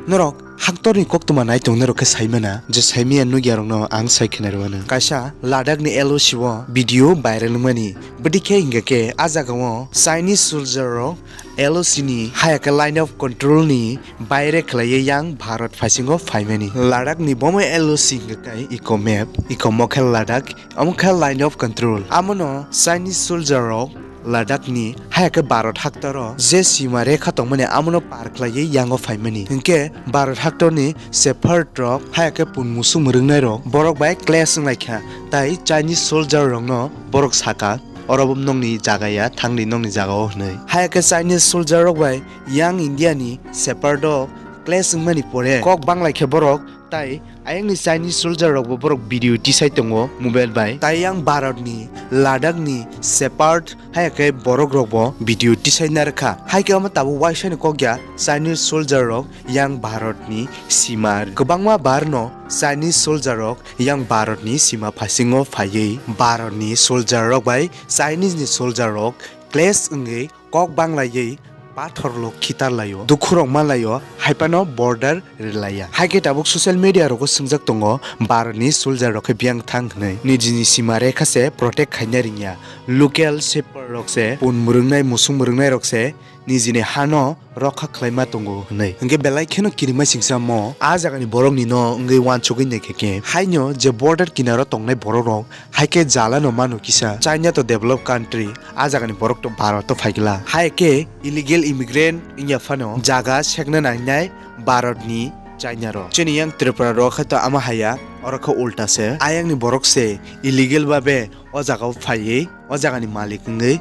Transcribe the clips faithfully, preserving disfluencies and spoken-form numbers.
Norok haktorni koktwma naitung norok khe saimana, je saimaya nukya rokno ang sai khwnarwano. Kaisa Ladakh ni L O C o video viral wngmani. Bwdikhe hingkha khe a jaga o Chinese soldier rok L O C ni haya khe line of control ni baire khlaiwi yang Bharat phaisingo phaimani. Ladakh ni bomo L O C hingkha khe iko map, iko mokhe Ladakh, omo khe line of control. Amono Chinese soldier rok Ladakh ni haya khe Bharat haktaro je sima rekha tongmani amono par khlaiwi yango phaimani. Hinkhe Bharat haktorni shepherd rok haya khe pun musuk mwrwngnai rok borok bai clash wnglaikha, tai Chinese soldier rokno borok saka, "Oro bo nokni jaga ya, thangdi nokni jaga o," hwnwi. Haya khe Chinese soldier rok bai yang India ni shepherd rok clash wngmani pore kok banglai khe borok, tai ayangni Chinese soldier rok bo borok video tisai tongo mobile bai. Tai yang Bharat ni Ladakh ni shepherd haya khe borok rok bo video tisai narwkha. Hai khe omo tabuk waisa ni kok ya Chinese soldier rok yang Bharat ni sima. Kwbangma bar no Chinese soldier rok yang Bharat ni sima phasingo phaiwi Bharat ni soldier rok bai Chinese ni soldier rok clash wngwi kok banglaiwi pathor lo khitar laio, dukhu rok man laio, hai phano border rilaiya. Hai khe tabuk social media rogo swngjak tongo Bharat ni soldier rok khe biyang thang hwnwi, nijini sima rekha se protect khaina ringya, local shepherd rok se pun mwrwngnai musuk mwrwngnai rok se nijini hano rokha khlaima tongo hwnwi. Hinkhe belai kheno kirimaisingsa mo a jagani borokni no wngwi uansugwi naikha khe, haino je border kinaro tongnai borok rok hai khe jala no mano kisa. China to developed country, a jagani borok to Bharat o phaigwla. Hai khe illegal immigrant wngya phano jaga sekna nangnai Bharat ni China rok. Chini yang Tripura rok khe to ama haya, oro khe ulta se. Ayang ni borok se illegal babe o jaga o phaiwi o jagani malik wngwi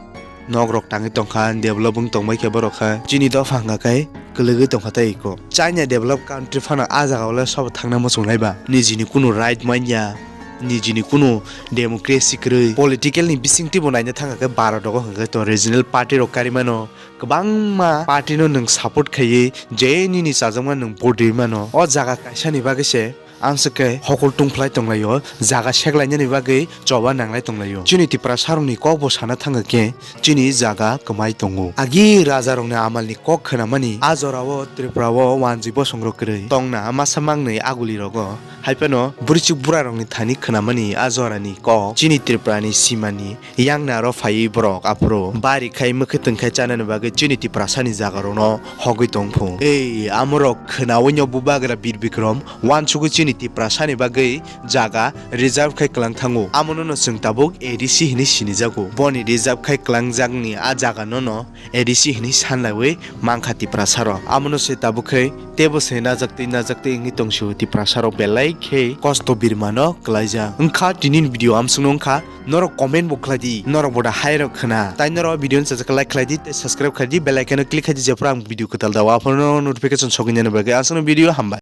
nok rok tangwi tongkha, develop wng tongbai khe borok khe. Chini dopha hwnka khe kwlwgwi tongkha tei iko. China developed country phano a jaga o le sobo thangna muchunglai ba. Nijini kunu right manya, nijini kunu democracy kwrwi, political ni bisingtwi bo naina thangkha khe Bharat rogo hwnka khe to regional party rok kari mano, kwbangma party no nwng support khaiwi je nini chajakma nwng vote rwi mano. O jaga kaisa ni bagwi se ang se khe hokol tungphlai tonglaio, jaga seklainani bagwi choba nanglai tonglaio. Chini Tiprasa rokni kok bo sana thangkha khe chini jaga kwmai tongo. Agi raja rokni amal ni kok khwnamani a jora o Tripura o wanjwi bosong rok kwrwi tongna masa mangnwi aguli rogo. Hai phano bwrwichuk bura rokni thani khwnamani a jora ni kok chini Tripura ni sima ni yang naro phaiwi borok aphuru bari khai mwkhwtwng khai chanani bagwi chini Tiprasa ni jaga rokno hogwi tong phu. Ei, amorok khwnawi no bubagra Bir Bikrom wansugwi chini Tiprasa ni bagwi jaga reserve khai kwlang thango. Amono no chwng tabuk A D C hinwi sinijago. Boni reserve khai kwlangjakni a jaga no no A D C hinwi sanlaiwi mankha Tiprasa rok. Amono se tabuk khai tebo se najak tei najak tei wngwi tongsu Tiprasa rok belai khe kosto birmano kwlaijak. Wngkha tini ni video amsukno wngkha. Norok comment bo khlai di, norok bo da hai rok khna. Tai norok video ni sajak like khlai di tei subscribe khlai di, bell icon o click khlai di, jephru ang video kwtal da o aphuru notification sogwi nani bagwi. Aswkno video hambai.